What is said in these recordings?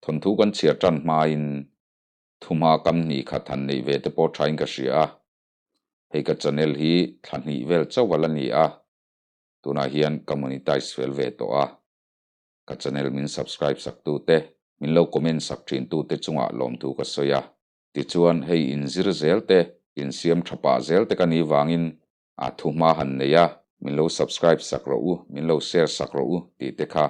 Thawnthu kan chhiar tan hmain thuma kam hnih khat han neih ve te pawh thain ka hria a. Hei ka channel hi thla hnih vel chauh a la ni a, tunah hian ka monetize fel ve tawh a. Ka channel min subscribe sak tu te, min lo comment sak thin tu te chungah lawmthu ka sawi a. Tichuan hei inzir zel te, insiam tha pah zel te ka nih vangin a thu hma han nei a, min lo subscribe sak rawh u, min lo share sak rawh u tih te kha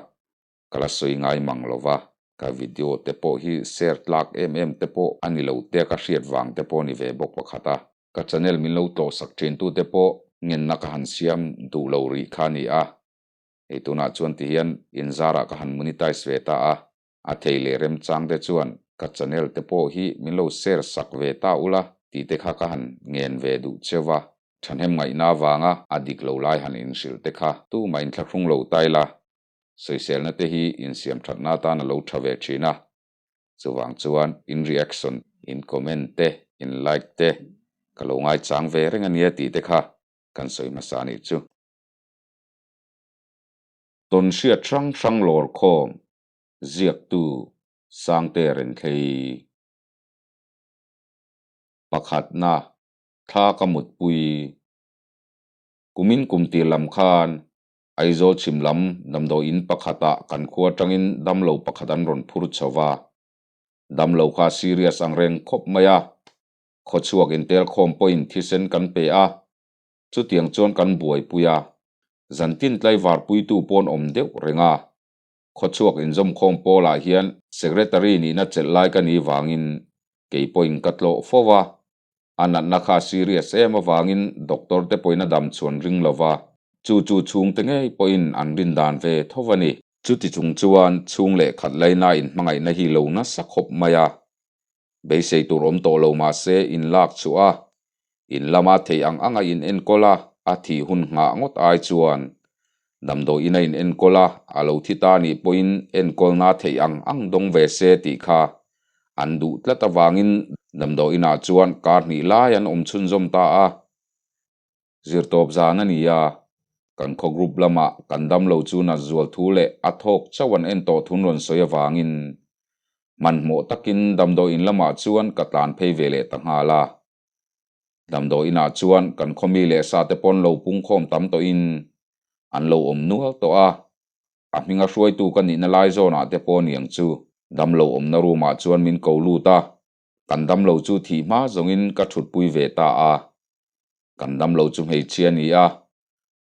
ka la sawi ngai mang lo va, ka video te pawh hi share tlak em em te pawh a ni lo te ka hriat vang te pawh a ni ve bawk pakhat a. Ka channel min lo tlawh sak thin tu te pawh ngenna ka han siam duh lo rih kha a ni a, hei tunah chuan ti hian inzarah ka han monetize ve ta a, A thei leh remchang te chuan ka channel te pawh hi min lo share sak ve ta ula tih te kha ka han ngen ve duh cheu a, thahnem ngaihna avanga a dik lo lai han inhrilh te kha tumah inthlahrung lo ta ila, sawiselna te hi insiam thatna atan a lo tha ve thin a, chuvang chuan in reaction, in comment te, in like te ka lo ngaichang ve reng ania tih te kha kan sawi hmasa anih chu. Tawnhriat hrang hrang lawr khawm ziaktu Sangte Renthlei. Pakhatna, thla ka mutpui. Kumin kum tir lam khan Aizawl chhim lam damdawi in pakhatah kan khua atangin damlo pakhat an rawn phur chho va. Damlo kha serious ang reng khawp mai a, khawchhuak intelkhawm pawhin thisen kan pe a, Chutiang chuan kan buaipui a, zantin tlaivar puitu pawn awm deuh reng a. Khawchhuak inzawmkhawm pawlah hian Secretary nihna chelh lai ka nih vangin kei pawhin ka tlawh fo a. A natna kha a serious em avangin doctor te pawhin a dam chhuan ring lo va, chu chu chhungte ngei pawhin an rin dan ve tho a ni. Chuti chung chuan chhung leh khat laina inhmangaihna hi lo nasa khawp mai a. Beisei tur awm tawh lo mah se in lak chhuah a, in lama thei ang anga in enkawl a, a thih hun nghah ngawt ai chuan damdawi ina in enkawl a, a lo thi ta nih pawhin enkawlna theih ang ang dawng ve se tih kha an duh tlat avangin damdawi inah chuan kar hnih lai an awm chhunzawm ta a. Zirtawp zan a ni a, kan khaw group lamah kan damlo chu nat zual thu leh a thawk chauh an en tawh thun rawn sawi avangin hmanhmawh takin damdawiin lamah chuan ka tlan phei ve leh ta nghal a. Damdawiinah chuan kan khaw mi leh sa te pawn lo pungkhawm tam tawhin an lo awm nual tawh a, a hminga hruaitu ka nihna lai zawnah te pawh niang chu damlo awmna room ah chuan min ko lut a, Kan damlo chu thih hma zawngin ka thutpui ve ta a. Kan damlo chu hmeichhia a ni a,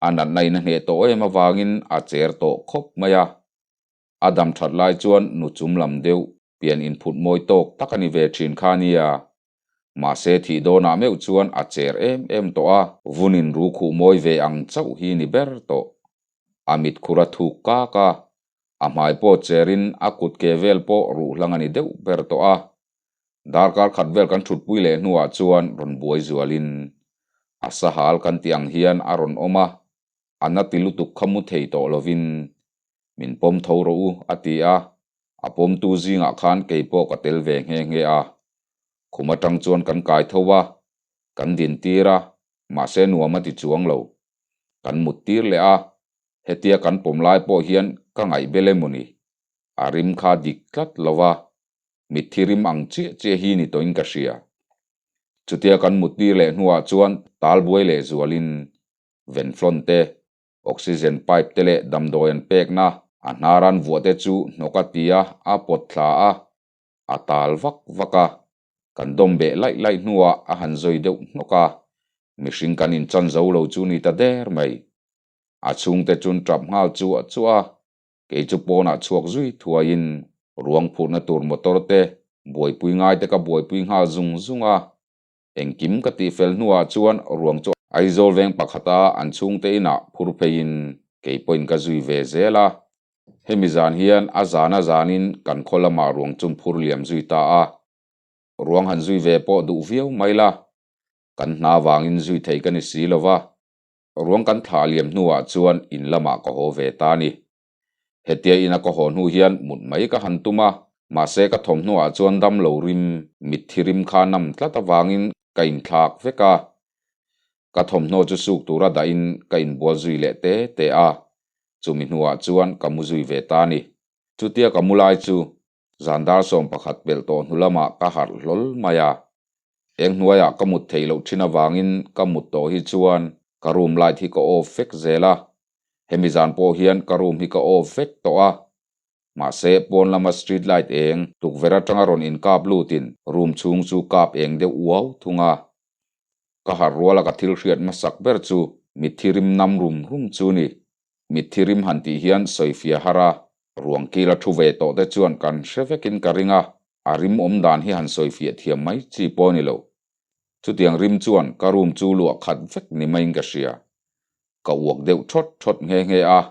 a natna in a hneh tawh em avangin a cher tawh khawp mai a. A dam that lai chuan nu chum lam deuh pian inphut mawi tawk tak a ni ve thin kha a nia. Mahse thih dawnah meuh chuan a cher em em tawh a, vunin ru khuh mawi ve ang chauh hi ni ber tawh. A mit khur a thuk kak a, a hmai pawh cherin a kut ke vel pawh ruhlang a ni deuh ber tawh a. Darkar khat vel kan thutpui leh hnuah chuan rawn buai zualin a sahal kan tih ang hian a rawn awm a, a na ti lutuk kha mu thei tawh lovin min pawm tho rawh u a ti a, a pawmtu zingah khan kei pawh ka tel ve nghe nghe a. Khum atang chuan kan kai tho a, kan din tir a, mahse nuam a ti chuang lo. Kan mut tir leh a, hetia kan pawm lai pawh hian ka ngaih bel emaw ni? A rim kha dik tlat lo va, mitthi rim ang chiah chiah hi ni tawhin ka hria. Chutia kan mut tir leh hnuah chuan tal buai leh zualin venflon te, oxygen pipe te leh damdawi an pekna a hnar an vuah te chu hnawk a ti a, a pawt thla a, a tal vak vak a. Kan dawm beh laih laih hnuah a han zawi deuh hnawk a, mihring kan inchan zo lo chu ni ta der mai. A chhungte chun tap nghal chuah chuah a, kei chu pawnah chhuak zui thuaiin ruang phurhna tur motor te buaipui ngai te ka buaipui nghal zung zung a. Engkim ka tihfel hnuah chuan ruang chu Aizawl veng pakhata an chhungte inah phur pheiin kei pawhin ka zui ve zel a. Hemi zan hian a zan a zanin kan khaw lamah ruang chum phur liam zui ta a. Ruang han zui ve pawh duh viau mai la, kan hna vangin zui thei ka ni si lo va. Ruang kan thlah liam hnuah chuan in lamah ka haw ve ta a ni. Hetia ina ka haw hnu hian mut mai ka han tum a, mahse ka thawmhnuah chuan damlo rim, mitthi rim kha nam tlat avangin ka inthlak vek a. Ka thawmhnaw chu suk tura dahin ka inbual zui leh te te a, chumi hnuah chuan ka mu zui ve ta a ni. Chutia ka mu lai chu Zan dar 11 pelh tawh hnu lamah ka harh hlawl mai a. Eng hnuaiah ka mut theih loh thin avangin ka mut tawh hi chuan ka room light hi ka off vek zel a. Hemi zan pawh hian ka room hi ka off vek tawh a. Mahse, pawn lama street light eng tukverh atanga rawn inkap lutin room chhung chu kap eng deuh uau thung a. Ka harh ruala ka thil hriat hmasak ber chu mitthi rim nam rum rum chu ni. Mitthi rim han tih hian sawifiah har a, ruang kila thu ve tawh te chuan kan hre vekin ka ring a, a rim awm dan hi han sawifiah thiam mai chi pawh a ni lo. Chutiang rim chuan ka room chu luah khat vek ni maiin ka hria. Ka uak deuh thawt thawt nghe nghe a,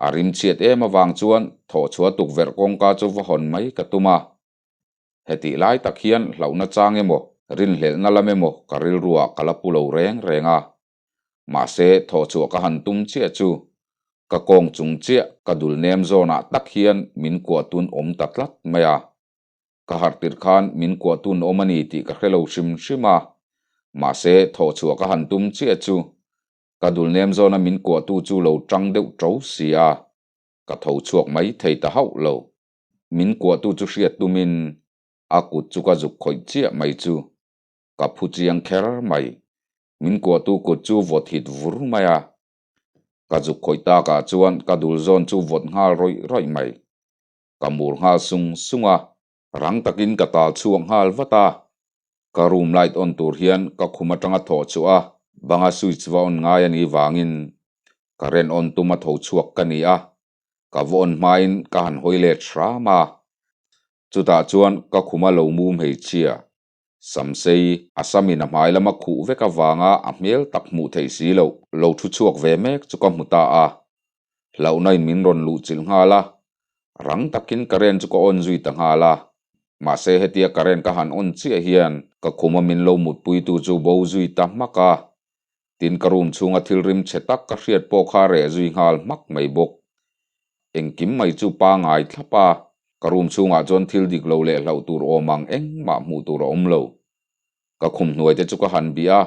a rim chhiat em avang chuan thawhchhuah tukverh kawngka chu va hawn mai ka tum a. Hetih lai tak hian hlauhna chang emaw, rinhlelhna lam emaw ka rilruah ka la pu lo reng reng a. Mahse, thawhchhuah ka han tum chiah chu ka kawng chung chiah ka dul nem zawnah tak hian min kuah tun awm ta tlat mai a. Ka harh tirh khan min kuah tun awm a ni tih ka hre lo hrim hrim a. Mahse, thawhchhuah ka han tum chiah chu ka dul nem zawna min kuahtu chu lo tang deuh ṭo si a, ka tho chhuak mai thei ta hauh lo. Min kuahtu chu hriat tumin a kut chu ka zuk khawih chiah mai chu ka phu chiang kher mai. Min kuahtu kut chu vawt hit vur mai a. Ka zuk khawih takah chuan ka dul zawn chu vawt nghal rawih rawih mai. Ka mur nghal sung sung a. Rang takin ka tal chhuak nghal vat a. Ka room light on tur hian ka khum atanga thawh chhuah a, banga switch va on ngai a nih vangin current on tum a tho chhuak ka ni a. Ka va on hmain ka han hawi let hram a. Chutah chuan ka khuma lo mu hmeichhia Samsei, a samin a hmai lama khuh vek avanga a hmel tak hmuh theih si loh lo thu chhuak ve mek chu ka hmu ta a. Hlauhna in min rawn luh chilh nghal a, rang takin current chu ka on zui ta nghal a. Mahse hetia current ka han on chiah hian ka khuma min lo mutpuitu chu bo zui ta hmak a. Tin ka room chhunga thil rim chhe tak ka hriat pawh kha reh zui nghal hmak mai bawk. Engkim mai chu pangai thlap a, ka room chhungah chuan thil dik lo leh hlauh tur awm ang engmah hmuh tur a awm lo. Ka khum hnuai te chu ka han bih a,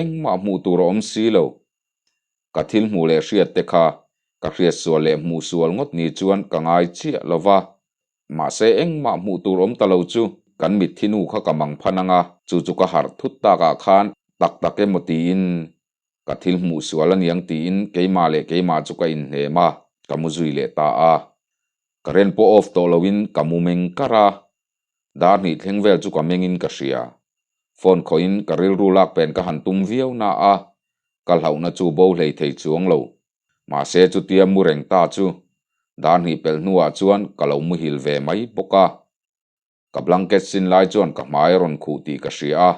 engmah hmuh tur a awm si lo. Ka thil hmuh leh hriat te kha ka hriat sual leh hmuh sual ngawt ni chuan ka ngai chiah lo va, mahse engmah hmuh tur awm ta lo chu kan mitthi nu kha ka mang phan ang a, chu chu ka harh thut takah khan tak tak emaw tiin Ka thil hmuh sual a niang tiin keimah leh keimah chu ka inhnem a, ka mu zui leh ta a. Current pawh off tawh loin ka mu meng kar a, dar hnih thleng vel chu ka mengin ka hria. Phone khawhin ka rilru lak pen ka han tum viau na a, ka hlauhna chu bo hlei thei chuang lo. Mahse chutia mu reng ta chu dar hnih pelh hnuah chuan ka lo muhil ve mai bawk a. Ka blanket sin lai chuan ka hmai a rawn khuh tih ka hria a,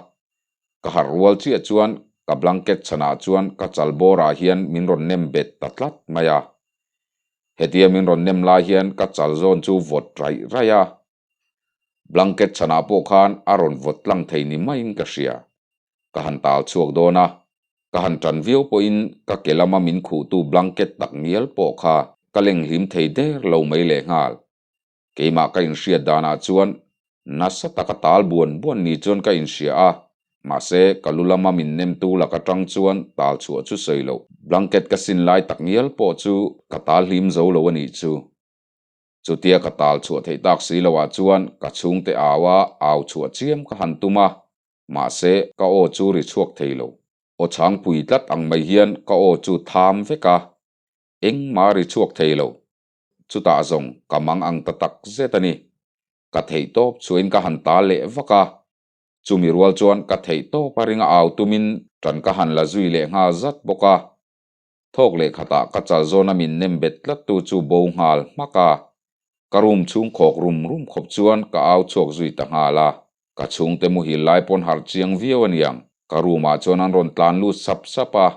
ka harh rual chiah chuan ka blanket chhanah chuan ka chal bawrah hian min rawn nem bet ta tlat mai a. Hetia min rawn nem lai hian ka chal zawn chu vawt raih raih a, blanket chhanah pawh khan a rawn vawt tlang thei ni maiin ka hria. Ka han tal chhuak dawn a, ka han tan viau pawhin ka ke lama min khuhtu blanket tak ngial pawh kha ka leng hlim thei der lo mai lehnghal. Keimah ka inhriat danah chuan nasa taka tal buan buan ni chuan ka inhria a, mahse ka lu lama min nemtu lak atang chuan tal chhuah chu sawi loh. Blanket ka sin lai tak ngial pawh chu ka tal hlim zo lo a nih chu. Chutia ka tal chhuah theih tak si loah chuan ka chhungte au a, au chhuah chiam ka han tum a, mahse ka aw chu ri chhuak thei lo. Aw chhangpui tlat ang mai hian ka aw chu tham vek a, engmah ri chhuak thei lo. Chutah zawng ka mang ang ta tak zet a ni. Ka theih tawp chuain ka han ta leh vak a. Chumi rual chuan ka theih tawp a ringa au tumin ṭan ka han la zui leh nghal zat bawk a. Thawk leh khatah ka chal zawna min nem bet tlattu chu bo nghal hmak a. Ka room chhung khawk rum rum khawp chuan ka au chhuak zui ta nghal a. Ka chhungte muhil lai pawn harh chiang viau a niang. Ka room ah chuan an rawn tlan lut sap sap a.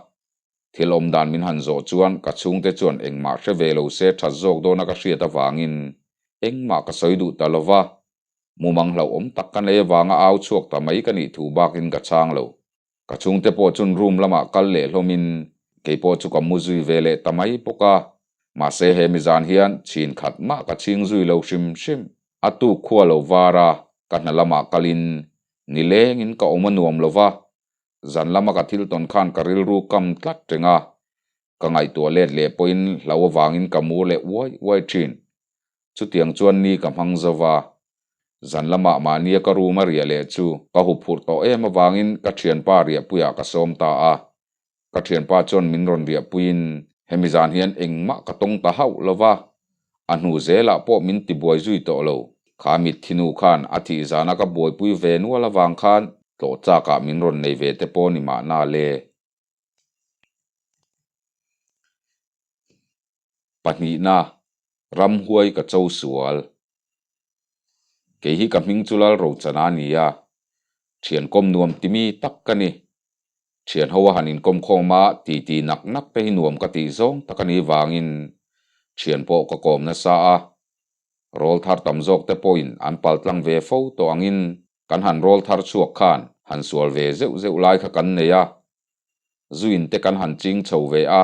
Thil awm dan min han zawh chuan ka chhungte chuan engmah hre ve lo se that zawk dawna ka hriat avangin engmah ka sawi duh ta lo va, mumang hlauhawm tak ka nei avanga au chhuak ta mai ka nih thu bakin ka chhang lo. Ka chhungte pawh chun room lamah kal leh hlawmin keipawh chu ka mu zui ve leh ta mai bawk a, mahse he mizan hian chhin khat mah ka chhing zui lo hrim hrim. A tuk khua lo var a, ka hna lamah kalin nilengin ka awm a nuam lo va, Zan lama ka thil tawn khan ka rilru kam tlat reng a, ka ngaihtuah let leh pawhin hlo avangin ka mur leh uai uai thin. Chutiang chuan ni ka hmang zo va. Zan lamah mahnia ka room a riah leh chu ka huphurh tawh em avangin ka thianpa riahpuiah ka sawm ta a. Ka thianpa chuan min rawn riahpuiin hemi zan hian engmah ka tawng ta hauh lo va, a hnu zelah pawh min tibuai zui tawh lo. Kha mitthinu khan a thih zana ka buaipui ve nual avang khan tlawh chakah min rawn nei ve te pawh ni mahna le. Pahnihna, Ramhuai ka cho sual. Kei hi ka hming chu Lalrochana a ni a, thian kawm nuam ti mi tak ka ni. Thian ho a han inkawm khawm a, titi nak nak te hi nuam ka tih zawng tak a nih vangin thian pawh ka kawm nasa a. Rawl thar tam zawk te pawhin an pal tlang ve fo tawh angin kan han rawl thar chhuak khan han sual ve zeuh zeuh lai kha kan nei a. Zuin te kan han ching chho ve a,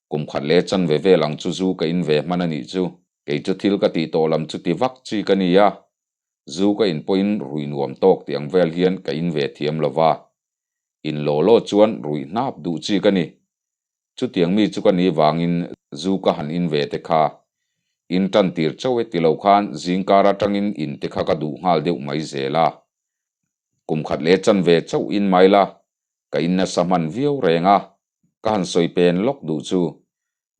Kum khat leh chanve vel ang chu zu ka in ve hman a nih chu. Kei chu thil ka tih tawh lam chu ti vak chi ka ni a, zu ka in pawhin ruih nuam tawk tih ang vel hian ka in ve thiam lo va. In law law chuan ruih hnap duh chi ka ni. Chutiang mi chu ka ni vangin zu ka han in ve te kha. In tan tir chauh e ti lo khan zingkar atangin in te kha ka duh nghal deuh mai zel a. Kum khat leh chanve chauh in mai la, ka in nasa hman viau reng a. Ka han sawi pen lawk duh chu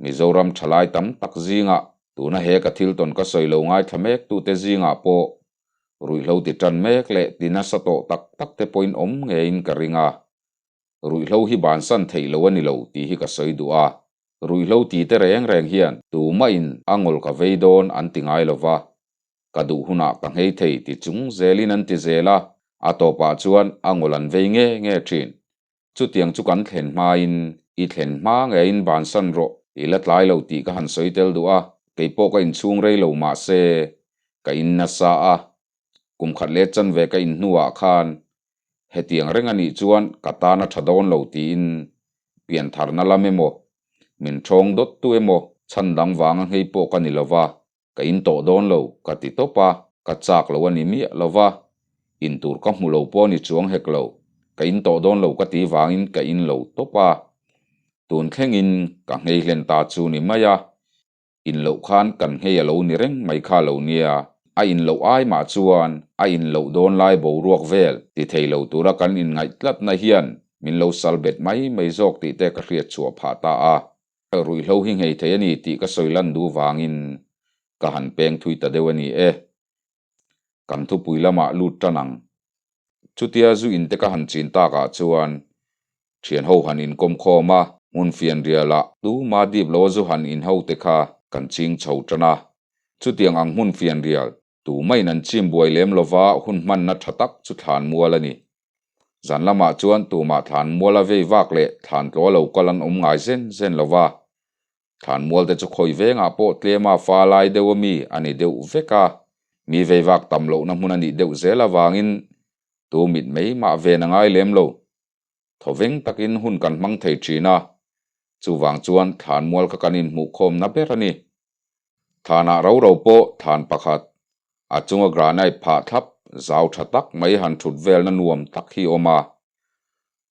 Mizoram thalai tam tak zingah tuna he ka thil tawn ka sawi lo ngaithla mek tute zingah pawh ruihhlo ti tan mek leh ti nasa tawh tak tak te pawhin awm ngeiin ka ring a. Ruihhlo hi bansan theih lo a ni lo tih hi ka sawi duh a. Ruihhlo ti te reng reng hian tumahin a ngawl ka vei dawn an ti ngai lo va. Ka duh hunah ka nghei thei ti chung zelin an ti zel a, a tawpah chuan a ngawl an vei nge nge thin. Chutiang chu kan thlen hmain, i thlen hma ngeiin bansan rawh, i la tlai lo tih ka han sawi tel duh a, kei pawh ka inchhung rei lo mah se, ka in nasa a, kum khat leh chanve ka in hnuah khan hetiang reng a nih chuan ka tan a tha dawn lo tiin piantharna lam emaw, min ṭhawng dawttu emaw chhan dang vanga nghei pawh ka ni lo va, Ka in tawh dawn lo, ka ti tawp a, ka chak lo a ni miah lo va, in tur ka hmu lo pawh a ni chuang hek lo, ka in tawh dawn lo ka ti vangin ka in lo tawp a, tun thlengin ka nghei hlen ta chu ni mai a, in loh khan kan nghei a lo ni reng mai kha lo nia, a in loh ai mah chuan a in loh dawn lai boruak vel ti thei lo tura kan inngaih tlatna hian min lo sal bet mai mai zawk tih te ka hriat chhuah phah ta a. Ruihhlo hi nghei thei a ni tih ka sawi lan duh vangin ka han peng thui ta deuh a ni e. Kan thupui lamah lut tan ang. Chutia zu in te ka han chin takah chuan thian ho han inkawm khawm a, hmun fianrialah tuma dip lo a zu han in ho te kha kan ching chho tan a. Chutiang ang hmun fianrial Tumain an chim buai lem lova hun hmanna tha tak chu thlan mual a ni. Zan lamah chuan tumah thlan mual a vei vak leh thlan tlaw lo kal an awm ngai zen zen lova. Thlan mual te chu khawi vengah pawh tlema fa lai deuh ami a ni deuh vek a, mi vei vak tam lohna hmun a nih deuh zel avangin tu mit mai mah ven a ngai lem lo. Thawveng takin hun kan hmang thei thin a, chuvang chuan thlan mual kha kan inhmuhkhawmna ber a ni. Thlanah ro ro pawh thlan pakhat, a chunga granite phah thlap zau tha tak mai han thut velna nuam tak hi awm a.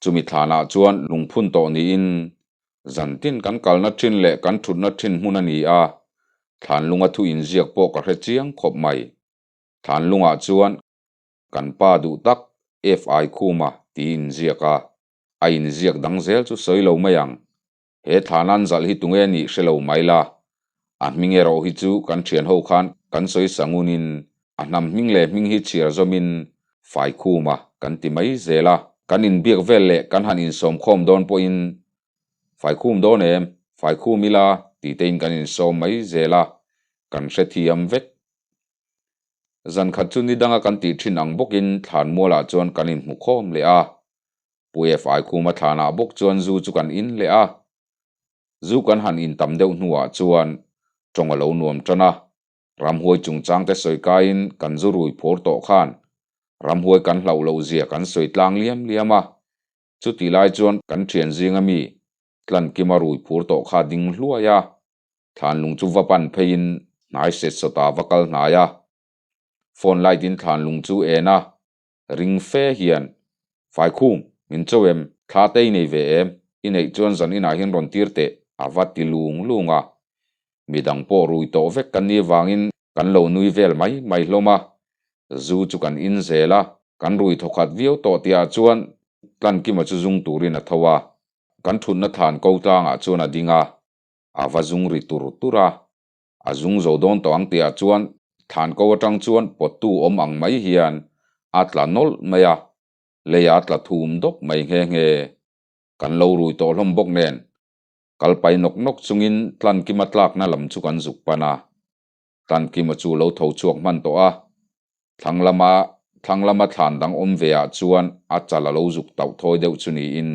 Chumi thlanah chuan lungphun tawh niin zantin kan kalna thin leh kan thutna thin hmun a ni a, thlan lunga thu inziak pawh ka hre chiang khawp mai. Thlan lungah chuan kan pa duh tak FI Khuma tiin inziak a, a inziak dang zel chu sawi lo mai ang. He thlanan zalh hi tunge nih hre lo mai la, a hming erawh hi chu kan thian ho khan kan sawi sangunin a hnam hming leh hming hi chhiar zawmin Faikhuma kan ti mai zel a. Kan inbiak vel leh kan han insawmkhawm dawn pawhin Faikhum dawn em? Faikhum ila tih tein kan insawm mai zel a, kan hrethiam vek. Zan khat chu ni danga kan tih thin ang bawkin thlanmualah chuan kan inhmukhawm leh a. Pu FI Khuma thlanah bawk chuan zu chu kan in leh a. Zu kan han in tam deuh hnuah chuan tawng a lo nuam tan a. Ramhuai chungchangte sawi kaiin kan zu rui phur tawh khan ramhuai kan hlauh loh zia kan sawi tlang liam liam a. Chutih lai chuan kan thian zinga mi Tlankima rui phur tawh kha ding hluai a. Thlanlung chu va pan pheiin hnai set sawta va kal hnai a. Phone light in thlanlung chu en a. Ring fe hian, Faikhum, min cho em? Thla te i nei ve em? I neih chuan zan inah hian rawn tir teh, a va ti lung lung a. Midang pawh rui tawh vek kan nih avangin Kan lo nui vel mai mai hlawm a, zu chu kan in zel a, kan rui thawkhat viau tawh tihah chuan Tlankima chu zung turin a tho a, kan thutna thlan ko tlangah chuan a ding a, a va zung ri tur tur a, a zung zo dawn tawh ang tihah chuan thlan ko atang chuan pawttu awm ang mai hian a tla nawlh mai a, leiah a tla thum dawp mai nghe nghe. Kan lo rui tawh hlawm bawk nen, kal pai nawk nawk chungin Tlankima tlakna lam chu kan zuk pan a. Tlankima chu lo tho chhuak hman tawh a, thlang lama thlang lama thlan dang awm ve ah chuan a chal a lo zuk tauh thawi deuh chu niin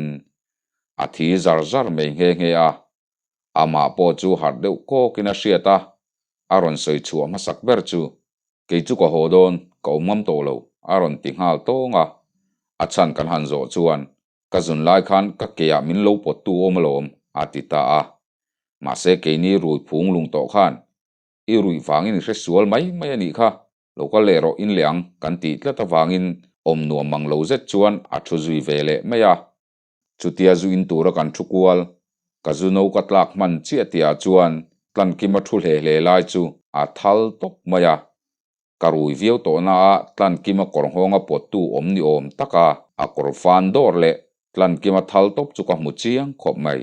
a thi zar zar mai nghe nghe a. Amah pawh chu harh deuh kawkin a hriat a, a rawn sawi chhuah hmasak ber chu, Kei chu ka haw dawn, ka awm ngam tawh lo, a rawn ti nghal tawng a. A chhan kan han zawh chuan Ka zun lai khan ka keah min lo pawttu awm alawm, a ti ta a. Mahse keini rui phung lung tawh khan i ruih vangin i hre sual mai mai a nih kha, lo kal leh rawh in leh ang kan tih tlat avangin awm nuam mang lo zet chuan a thu zui ve leh mai a. Chutia zu in tura kan thu kual, ka zu no ka tlak hman chiah tihah chuan Tlankima thu hle hle lai chu a thal tawp mai a. Ka rui viau tawh na a Tlankima kawr nghawnga pawttu awm ni awm taka a kawr fan dawr leh Tlankima thal tawp chu ka hmu chiang khawp mai.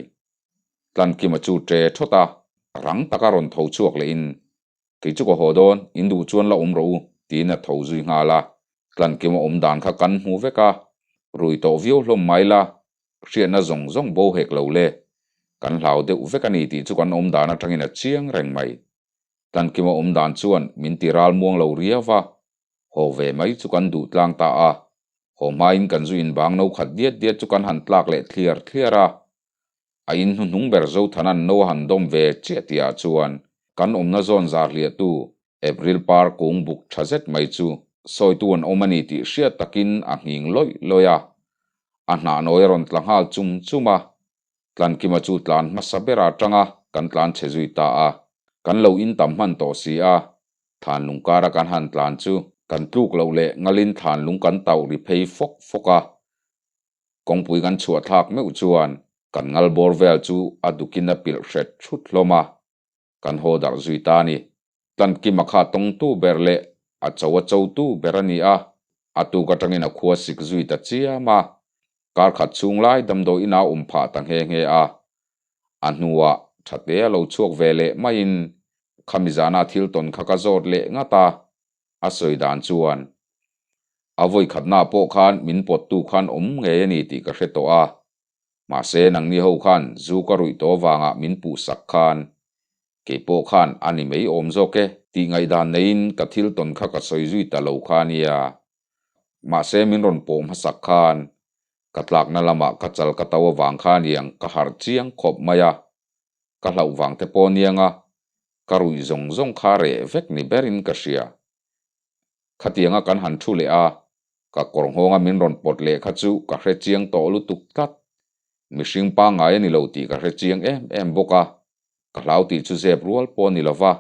Tlankima chu ṭe thawt a, rang taka rawn tho chhuak leh in, Kei chu ka haw dawn, in duh chuan la awm rawh u, tiin a tho zui nghal a. Tlankima awm dan kha kan hmu vek a, rui tawh viau hlawm mai la, hriatna zawng zawng bo hek lo le. Kan hlau deuh vek a ni tih chu kan awm dan atangin a chiang reng mai. Tlankima awm dan chuan min ti ral muang lo riau va, haw ve mai chu kan duh tlang ta a. Haw hmain kan zu inbang no khat diat diat chu kan han tlak leh thliar thliar a. A in hnuhnung ber Zothanan no a han dawm ve chiah tihah chuan kan awmna zawn zar hliahtu April par kung buk tha zet mai chu sawitu an awm a ni tih hriat takin a nghing lawih lawih a. A hnah nawi a rawn tla nghal chum chum a. Tlankima chu tlan hmasa berah atanga kan tlan chhe zui ta a, kan lo in tam hman tawh si a, thlan lung kara kan han tlan chu kan tluk loh leh ngalin thlan lung kan tauh ri phei fawk fawk a, kawngpui kan chhuah thlak meuh chuan kan ngal bawr vel chu a dukin a pilh hret hrut hlawm a, kan haw darh zui ta a ni. Tlankima kha tawngtu ber leh a cho a chotu ber a ni a, a tuk atangin a khua sik zui ta chiam a, kar khat chhung lai damdawi inah a awm phah ta nghe nghe a. A hnuah thate a lo chhuak ve leh maiin khami zana thil tawn kha ka zawt leh ngat a, a sawi dan chuan a vawi khatna pawh khan min pawttu khan awm ngei a ni tih ka hre tawh a, Mahse nangni ho khan zu ka ruih tawh avanga min puh sak khan kei pawh khan a ni mai awm zawk e tih ngaihdan neiin ka thil tawn kha ka sawi zui ta lo kha nia. Mahse min rawn pawh hmasak khan ka tlakna lamah ka chal ka to avang kha aniang ka harh chiang khawp mai a, ka hlauh vang te pawh aniang a, ka ruih zawng zawng kha reh vek ni berin ka hria. Khatianga kan han thu leh a, ka kawr nghawnga min rawn pawt leh kha chu ka hre chiang tawh lutuk tlat. Mihring pangngai a ni lo tih ka hre chiang em em bawk a, ka hlau tih chu zep rual pawh a ni lo va,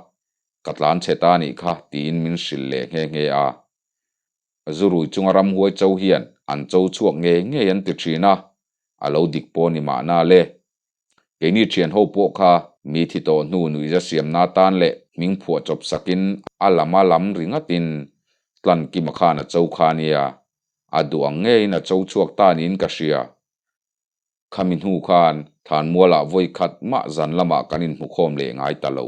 ka tlan chhe ta anih kha tiin min hrilh leh nghe nghe a. Zurui chunga ramhuai cho hian an cho chhuak ngei ngei an ti thin a, a lo dik pawh a ni mahna le. Keini thian ho pawh kha mi thi tawh hnu nuihza siamna atan leh hming phuah chawp sakin a lam a lam ringatin Tlankima khan a cho kha nia, a duh ang ngeiin a cho chhuak ta niin ka hria. Khami hnu khan Thanmualah vawi khat mah zan lamah kan inhmukhawm leh ngai ta lo.